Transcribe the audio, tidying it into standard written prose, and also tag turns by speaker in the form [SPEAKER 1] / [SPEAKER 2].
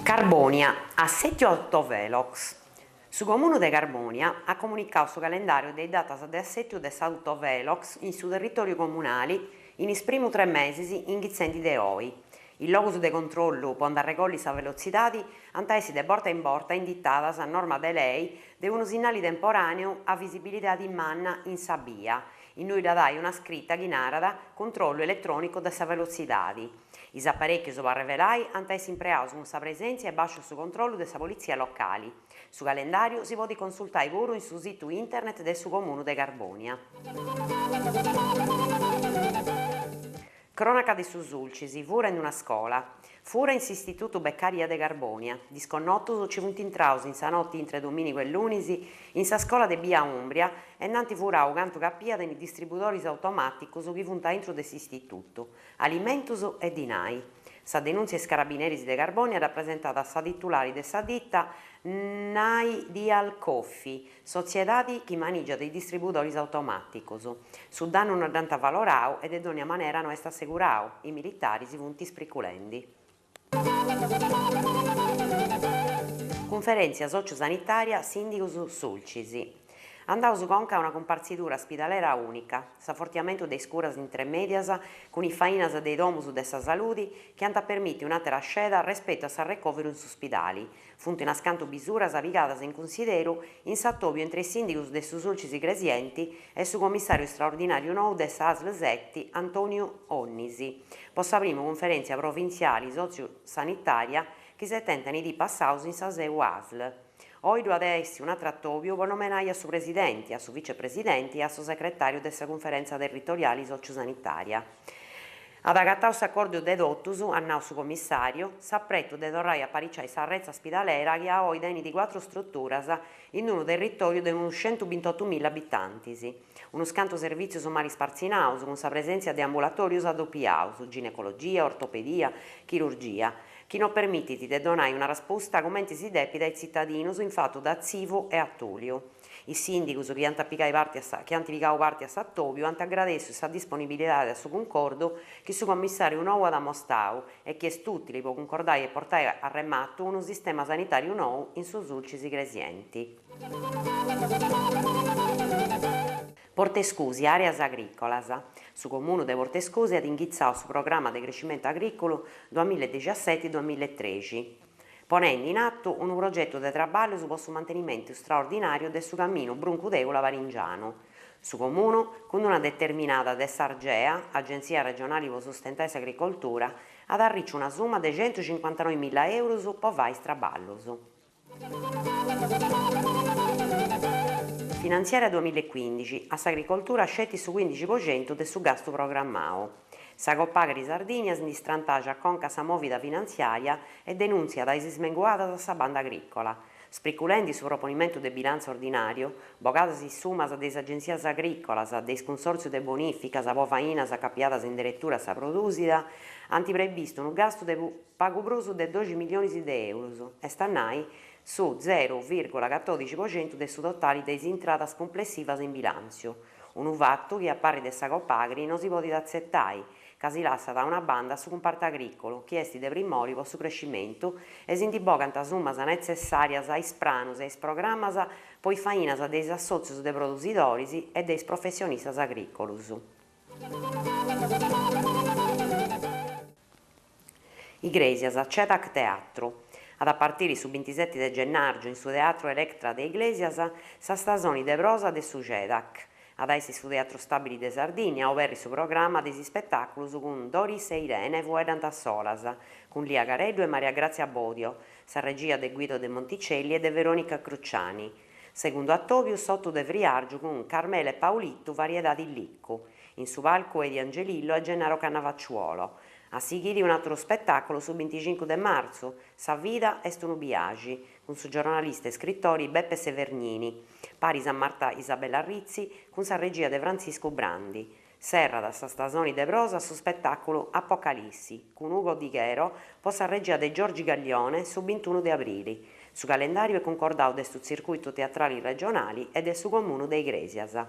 [SPEAKER 1] Carbònia, assètiu autovelox. Su Comunu de Carbònia at comunicau su calendàriu de is datas de assètiu de s'autovelox in su territòriu comunali in is primus tres mesis inghitzendi de oi. Is logus de controllu po nd'arregolli sa velotzidadi ant a essi de borta in borta inditadas a norma de lei de unu sinnali temporàneu a visibilidadi manna in sa bia, innui dd'at ai una scrita chi narat Cuntrollu eletrònicu de sa velotzidadi. Is aparèchius po arrevelai ant a essi impreaus cun sa presèntzia e bàsciu su controllu de sa politzia locali. Su calendàriu si podit consultai puru in su situ internet de su Comunu de Carbònia. Crònaca de su Sulcis, fura in una scola. Fura in s'Istitutu Beccaria de Carbònia. Disconnotus nci funt intraus in sa noti intre domìnigu e lunis in sa scola de bia Umbria e nd'ant furau cantu capiat in is distribudoris automàticus chi funt aintru de s'istitutu, alimentus e dinai. Sa denùntzia a is carabineris de Carbònia dd'at presentada sa titulari de sa dita Naidial Coffee, Sotziedadi chi manìgiat is distribudoris automàticus. Su dannu no dd'ant avalorau e de dònnia manera no est assegurau, is militaris funt spriculendi. Cunferèntzia sòciu-sanitària Sìndigus Sulcis. Andaus conca a una cumpartzidura spidalera ùnica, s'afortiamentu de is curas intremèdias cun is fainas de is domus de sa saludi chi ant a permiti un'àtera sceda respetu a s'arrecòveru in su spidali, Funt unas cantu bisuras pigadas in cunsideru in s'atòbiu intre is sìndigus de su Sulcis Igresienti e su comissàriu straordinàriu nou de sa Asl seti, Antoniu Onnis, po sa primu cunferèntzia provintziali sotziu-sanitària chi s'est tenta in is diis passaus in sa seu Asl. Oi ddu at a essi un'atru atòbiu po nomenai a su presidenti, a su vicepresidenti e a su secretàriu de sa cunferèntzia territoriali sotziu-sanitària. At agatau s'acòrdiu de totus, at nau su comissàriu, s'apretu de torrai a apariciai sa retza spidalera chi a oi tenit cuatru struturas in unu territòriu de unus centubintotumilla abitantis. Unus cantu servìtzius mali spartzinaus, cun sa presèntzia de ambulatòrius adopiaus, ginecologia, ortopedia, chirurgia, chi no permitit de donai una raspusta cumenti si depit a is tzitadinus in fatu de atzivu e atùliu. Is sìndigus chi ant pigai parti a sa chi ant pigau parti a s'atòbiu ant agradèssiu sa disponibilidadi a su cuncordu chi su commissàriu nou at amostau e chi est ùtili po cuncordai e portai a rematu unu sistema sanitàriu nou in su Sulcis Igresienti. Portescusi, àreas agrìcolas. Su Comunu de Portescusi at inghitzau su programma de crescimentu agrìcolu duamilla e duamilla e trexi. ponendi in atu unu progetu de traballus po su mantenimentu straordinàriu de su caminu Bruncu Tèula Paringianu. Su Comunu, cun una determinada de s'Argea, Agentzia Regionali po sustentai s'agricoltura, at arriciu una summa de centucincuantanoimilla eurus po fai is traballus. Finantziària duamillaecuindixi, a s'agricoltura sceti su cuindixi po centu de su gastu programmau. Sa Copagri Sardigna si ndi strantaxat conca a sa mòvida finantziària e denùntziat is smenguadas a sa banda agrìcola. Spriculendi su proponimentu de bilantzu ordinàriu, bogadas is sumas de is agentzias agrìcolas, de is cunsòrtzius de bonìficas po fainas acapiadas in deretura a sa prodùsida, ant prebistu unu gastu de pagu prus de doxi millionis de eurus, est a nai su zeru vìrgula catòdixi po centu de su totali de is intradas cumplessivas in bilàntziu. Unu fatu chi a parri de sa Copagri no si podit atzetai, ca si lassat a una banda su cumpartu agrìcolu, chi est de primori po su crescimentu, e si ndi bogant summas netzessàrias a is pranus e a is programmas po is fainas de is assòtzius de produsidoris e de is professionistas agrìcolus. Igrèsias, Cedac Teatru. At a partiri su bintiseti de gennàrgiu in su Teatru Electra de Iglesias sa stasoni de prosa de su Cedac. At a essi su Teatru Stàbili de Sardigna a oberri su programma de is ispetàculus cun Doris e Irene fueddant a solas, cun Lia Careddu e Maria Grazia Bodio, sa regia de Guido de Monticelli e de Veronica Cruciani. Segundu atòbiu s'otu de friàrgiu cun Carmela e Paulitu Variedadi Liccu. In su palcu Edi Angelillo e Gennaro Cannavacciuolo. A sighiri un'àteru spetàculu su binticincu de martzu, Sa vida est unu biaxi, cun su giornalista e scritori Beppe Severgnini, paris a Marta Isabella Rizzi, cun sa regia de Frantziscu Brandi. Serrat sa stasoni de prosa su spetàculu Apocalissi, cun Ugo Dighero, po sa regia de Giorgi Gallione, su bintunu de abrili. Su calendàriu est cuncordau de su Tzircùitu Teatrali Regionali e de su Comunu de Igrèsias.